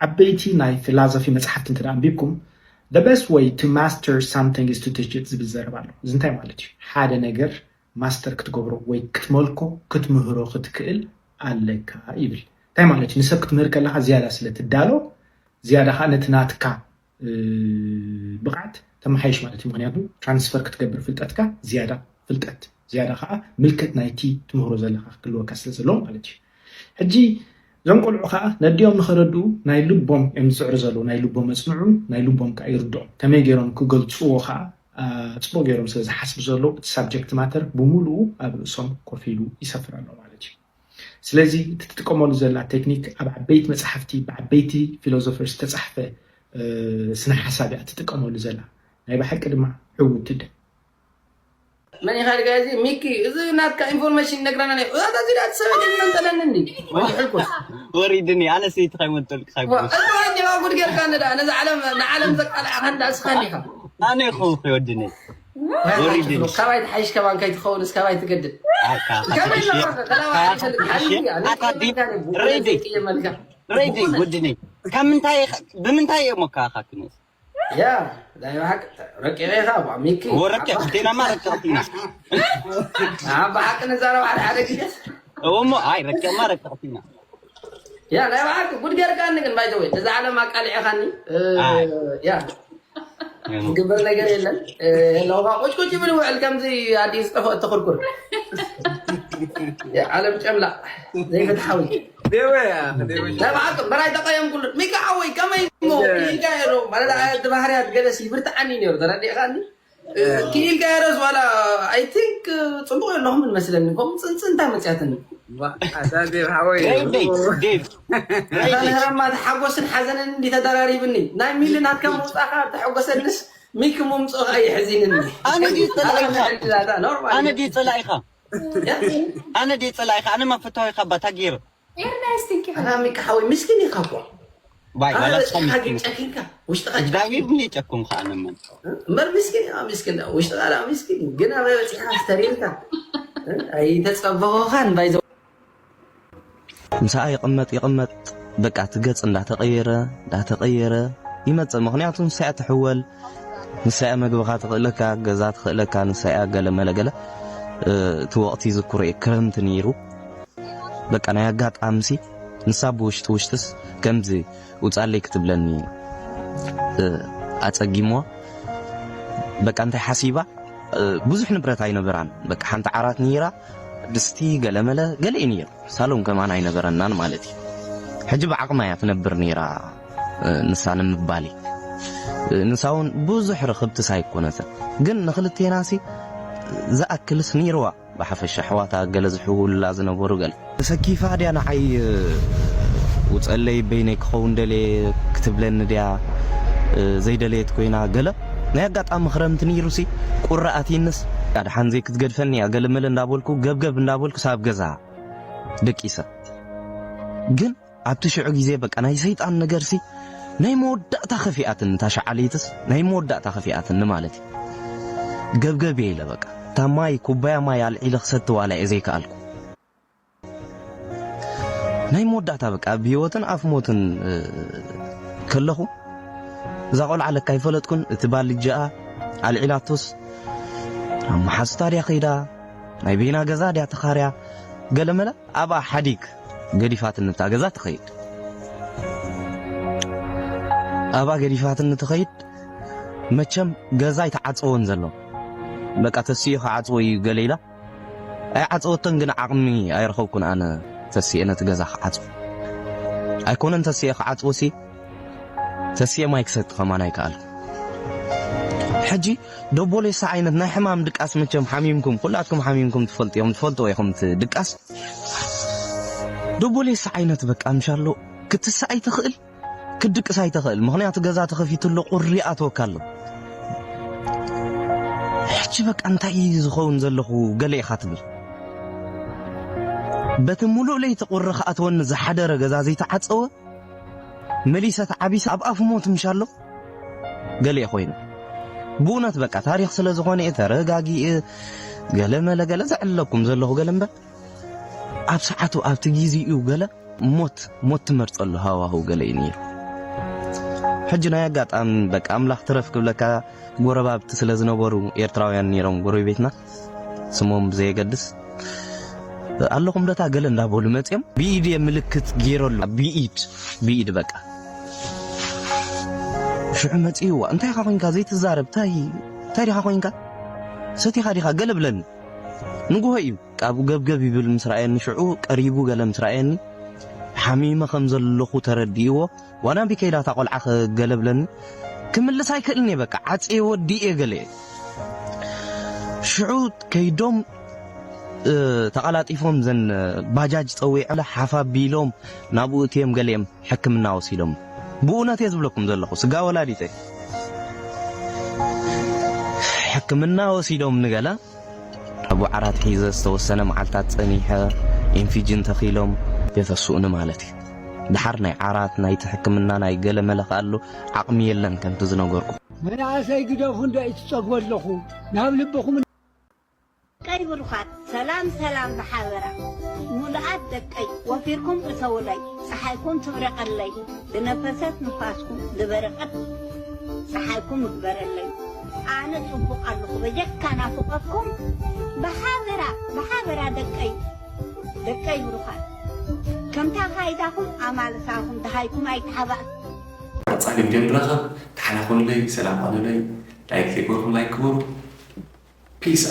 ዓበይቲ ናይ ፊላዞፊ መጽሓፍቲ እንተ ኣንቢብኩም፣ the best way to master something is to teach it ዝብል ዘረባ ኣሎ። እዚ እንታይ ማለት እዩ? ሓደ ነገር ማስተር ክትገብሮ ወይ ክትመልኮ ክትምህሮ ክትክእል ኣለካ ይብል። እንታይ ማለት እዩ? ንሰብ ክትምህር ከለካ ዝያዳ ስለ ትዳሎ ዝያዳ ከዓ ነቲ ናትካ ብቕዓት ተመሓይሽ ማለት እዩ። ምክንያቱ ትራንስፈር ክትገብር ፍልጠትካ ዝያዳ ፍልጠት ዝያዳ ከዓ ምልከት ናይቲ ትምህሮ ዘለካ ክህልወካ ስለ ዘለዎ ማለት እዩ። ሕጂ እዞም ቆልዑ ከዓ ነዲኦም ንኸረድኡ ናይ ልቦም እዮም ዝፅዕሩ ዘለዉ። ናይ ልቦም መፅንዑ ናይ ልቦም ከዓ ይርድኦም። ከመይ ገይሮም ክገልፅዎ ከዓ ፅቡቅ ገይሮም ስለ ዝሓስቡ ዘለዉ እቲ ሳብጀክት ማተር ብምሉኡ ኣብ ርእሶም ኮፍ ኢሉ ይሰፍር ኣሎ ማለት እዩ። ስለዚ እቲ ትጥቀመሉ ዘላ ቴክኒክ ኣብ ዓበይቲ መፅሓፍቲ ብዓበይቲ ፊሎዞፈር ዝተፃሕፈ ስነ ሓሳብ እያ ትጥቀመሉ ዘላ። ናይ ብሓቂ ድማ ዕውትቲ ደ መን ኢኻ ድጋ እዚ ሚኪ እዚ ናትካ ኢንፎርሜሽን ይነግረና ነ እዛ እዚ ዳ ትሰበ መንጠለኒ እንዲ ወይ ሕልኩስ ወሪድኒ ኣነ ሰይቲ ካይመንጠልክ እዚ ወዲ ዋ ጉድ ጌርካ ንዳ ነዚ ዓለም ንዓለም ዘቃልዓኻ እንዳ እስኻ እንዲኻ ኣነ ይኸውን ከይወድኒ ወሪድኒ ካባይ ትሓይሽ ከማን ከይትኸውን እስካባይ ትገድል ከመይ ኣለኻ ተላባ ኣይፈልጥ ሓልያ ሬዲ ሬዲ ወድኒ ካብ ምንታይ ብምንታይ እየ ሞካኻ ክንስ ያ ናይ ብሓቂ ረቂቐ ኢኻ ባ ሚኪ ወረቀ ክቴናማ ረቀቕቲና ኣብ ብሓቂ ንዛረብ ሓደ ሓደ ግዜ እሞ ኣይ ረቀማ ረቀቕቲና ያ ናይ ብሓቂ ጉድ ጌርካኒ ግን ባይዘወይ ነዛ ዓለም ኣቃሊዕኻኒ ያ ዝግበር ነገር የለን ለውኻ ቁጭቁጭ ይብል ውዕል ከምዚ ኣዲስ ጠፈ እተኽርኩር ዓለም ጨምላ ዘይፍትሓዊ ናይ ብሓቂ በራይ ተቀየምኩሉ ሚካ ሓወይ ከመይ እሞ ኢልካ ዶ ማለት እቲ ባህርያት ገለሲ ይብርትዓኒ ነይሩ ተረዲእኻኒ ክኢልካ ርስ ዋላ ኣይ ቲንክ ፅቡቅ ኣለኹም እንመስለኒ ከምኡ ፅንፅንታ መፅያትኒ ዴቭ ዴቭ ዴቭ ራማ ተሓጎስን ሓዘንን እንዲ ተደራሪብኒ ናይ ሚሊ ናትካ ምውፃእካ ተሐጎሰንስ ሚኪ ምምፅኡ ከዓ የሕዚንኒ ኣነ ድዩ ፀላኢኻ ኣነ ድዩ ፀላኢኻ ኣነ ድዩ ፀላኢኻ ኣነ መፈታዊኻ ባታ ገይሩ ሚኪ ሓወይ ምስኪን ኢኻ እኮ ባይ ዋላ ስኻ ምስኪን ጨኪንካ ውሽጥኻ ጨኪንካ ዳዊት ምን የጨኩም ከኣነ ምን እምበር ምስኪን ኢኻ ምስኪን ውሽጥኻ ዳ ምስኪን ግን ኣበይ በፂሕካ ስተሪርካ ኣይተፀበኹኻን ባይዘ ምሳኣ ይቕመጥ ይቕመጥ በቃ እቲ ገፅ እንዳተቐየረ እንዳተቐየረ ይመፅእ ምክንያቱ ንሳያ ትሕወል ንሳያ መግብኻ ትኽእለካ ገዛ ትኽእለካ ንሳያ ገለ መለ ገለ እቲ ወቕቲ ይዝክሮ እየ ክረምቲ ነይሩ በቃ ናይ ኣጋጣሚ ሲ ንሳ ብውሽጢ ውሽጥስ ከምዚ ውፃለይ ክትብለኒ ኣፀጊምዋ በቃ እንታይ ሓሲባ ብዙሕ ንብረት ኣይነበራን በቃ ሓንቲ ዓራት ነይራ ድስቲ ገለመለ ገለ እዩ ነይሩ ሳሎን ከማን ኣይነበረናን ማለት እዩ ሕጂ ብዓቕማ እያ ትነብር ነይራ ንሳ ንምባል ንሳ እውን ብዙሕ ርኽብቲ ሳይኮነትን ግን ንክልቴና ሲ ዝኣክልስ ነይርዋ ብሓፈሻ ኣሕዋታ ገለ ዝሕውሉላ ዝነበሩ ገለ ተሰኪፋ ድያ ንዓይ ውፀለይ በይነይ ክኸውን ደልየ ክትብለኒ ድያ ዘይደለየት ኮይና ገለ ናይ ኣጋጣሚ ክረምቲ ነይሩሲ ቁሪ ኣትይንስ ኣድሓን ዘይክትገድፈኒ እያ ገለመለ እንዳበልኩ ገብገብ እንዳበልኩ ሳብ ገዛ ደቂሰ ግን ኣብቲ ሽዑ ግዜ በቃ ናይ ሰይጣን ነገርሲ ናይ መወዳእታ ከፊኣትኒ እታ ሸዓለይትስ ናይ መወዳእታ ከፊኣትኒ ማለት እዩ ገብገብ እየ ኢለ በቃ እታ ማይ ኩባያ ማይ ኣልዒለ ክሰቲ ዋላ እየ ዘይከኣልኩ ናይ መወዳእታ በቃ ኣብ ህይወትን ኣፍ ሞትን ከለኹ እዛ ቆልዓ ለካ ኣይፈለጥኩን እቲ ባልጃኣ ኣልዒላቶስ ኣብ መሓዙታ ድያ ከይዳ ናይ ቤና ገዛ ድያ ተኻርያ ገለመለ ኣብኣ ሓዲግ ገዲፋትኒ እታ ገዛ ትኸይድ ኣብኣ ገዲፋትኒ ትኸይድ መቸም ገዛ ኣይተዓፀወን ዘሎ በቃ ተስኡ ክዓፅዎ እዩ ገለ ኢላ ኣይዓፀወቶን ግን ዓቕሚ ኣይረኸብኩን ኣነ ተስኤ ነቲ ገዛ ክዓፅዎ ኣይኮነን ተስኤ ክዓፅዎ ሲ ተስኤ ማይ ክሰቲ ከማን ኣይከኣልኩ ሕጂ ደቦሌሳ ዓይነት ናይ ሕማም ድቃስ መቸም ሓሚምኩም ኩላትኩም ሓሚምኩም ትፈልጡ ኢኹም ትፈልጥዎ ኢኹም እቲ ድቃስ ደቦሌሳ ዓይነት በቃ ምሻሎ ክትስእ ኣይትኽእል ክትድቅስ ኣይትኽእል ምኽንያቱ ገዛ ተኸፊቱ ኣሎ ቁሪ ኣትወካ ኣሎ በቃ እንታይ እዩ ዝኸውን ዘለኹ ገለ ኢኻ ትብል። በቲ ሙሉእ ለይቲ ቁሪ ክኣትወኒ ዝሓደረ ገዛ ዘይተዓጸወ፣ መሊሰ ተዓቢሰ ኣብ ኣፍ ሞት ምሻሎ ገለ ኮይኑ። ብእውነት በቃ ታሪኽ ስለ ዝኾነ እየ ተረጋጊእ ገለ መለ ገለ ዘዕለኩም ዘለኹ ገለ እምበር፣ ኣብ ሰዓቱ ኣብቲ ግዜኡ ገለ ሞት ሞት ትመርጸሉ ሃዋህው ገለ እዩ ነይሩ። ሕጂ ናይ ኣጋጣሚ በቃ ኣምላኽ ትረፍ ክብለካ፣ ጎረባብቲ ስለ ዝነበሩ ኤርትራውያን ነይሮም ጎረቤትና፣ ስሞም ብዘየገድስ፣ ኣለኹም ደታ ገለ እንዳበሉ መጽዮም ብኢድ እየ ምልክት ገይረሉ። ብኢድ ብኢድ በቃ ሽዑ መጽይዋ፣ እንታይ ኢኻ ኮንካ ዘይትዛረብ? እንታይ እንታይ ዲኻ ኮንካ? ሰቲኻ ዲኻ? ገለ ብለኒ። ንግሆ እዩ ካብ ገብገብ ይብል ምስ ረኣየኒ፣ ሽዑ ቀሪቡ ገለ ምስ ረኣየኒ፣ ሓሚመ ከም ዘለኹ ተረዲእዎ። ዋና ቢከይዳ እታ ቆልዓ ከገለ ብለኒ፣ ክምልስ ኣይክእልን እየ። በቃ ዓጽየ ወዲእ እየ ገለ እየ። ሽዑ ከይዶም፣ እ፣ ተቐላጢፎም ዘን ባጃጅ ጸዊዐ ሓፍ ኣቢሎም ናብኡ እትዮም ገሊኦም ሕክምና ወሲዶም። ብእውነት እየ ዝብለኩም ዘለኹ፣ ስጋ ወላዲተይ። ሕክምና ወሲዶም ንገለ ኣብ ዓራት ሒዘ ዝተወሰነ መዓልታት ጸኒሐ፣ ኢንፊጅን ተኺሎም የፈስኡኒ ማለት እዩ። ድሓር ናይ ዓራት፣ ናይቲ ሕክምና፣ ናይ ገለ መለ ከኣሉ ዓቕሚ የለን ከምቲ ዝነገርኩ። መናእሰይ ግደፉ እንዶ ይትጸግቦ ኣለኹ፣ ናብ ልብኹም። ደቀይ ብሩኻት፣ ሰላም ሰላም ብሓበራ። ሙሉኣት ደቀይ፣ ወፊርኩም እተውለይ፣ ጸሓይኩም ትብረቐለይ፣ ብነፈሰት ንፋስኩም ዝበረቐት ጸሓይኩም እግበረለይ። ኣነ ጽቡቕ ኣለኹ፣ በጀካ ናፍቐኩም፣ ብሓበራ፣ ብሓበራ ደቀይ፣ ደቀይ ብሩኻት። ከምታ ካይዳኹም ኣማልሳኹም፣ ደሃይኩም ኣይተሓባእ። ቀጻሊ ቪድዮ ንራኸብ። ተሓላኹለይ፣ ሰላም ቐኑለይ። ላይክ ዘይገበርኩም ላይክ ግበሩ። ፒስ።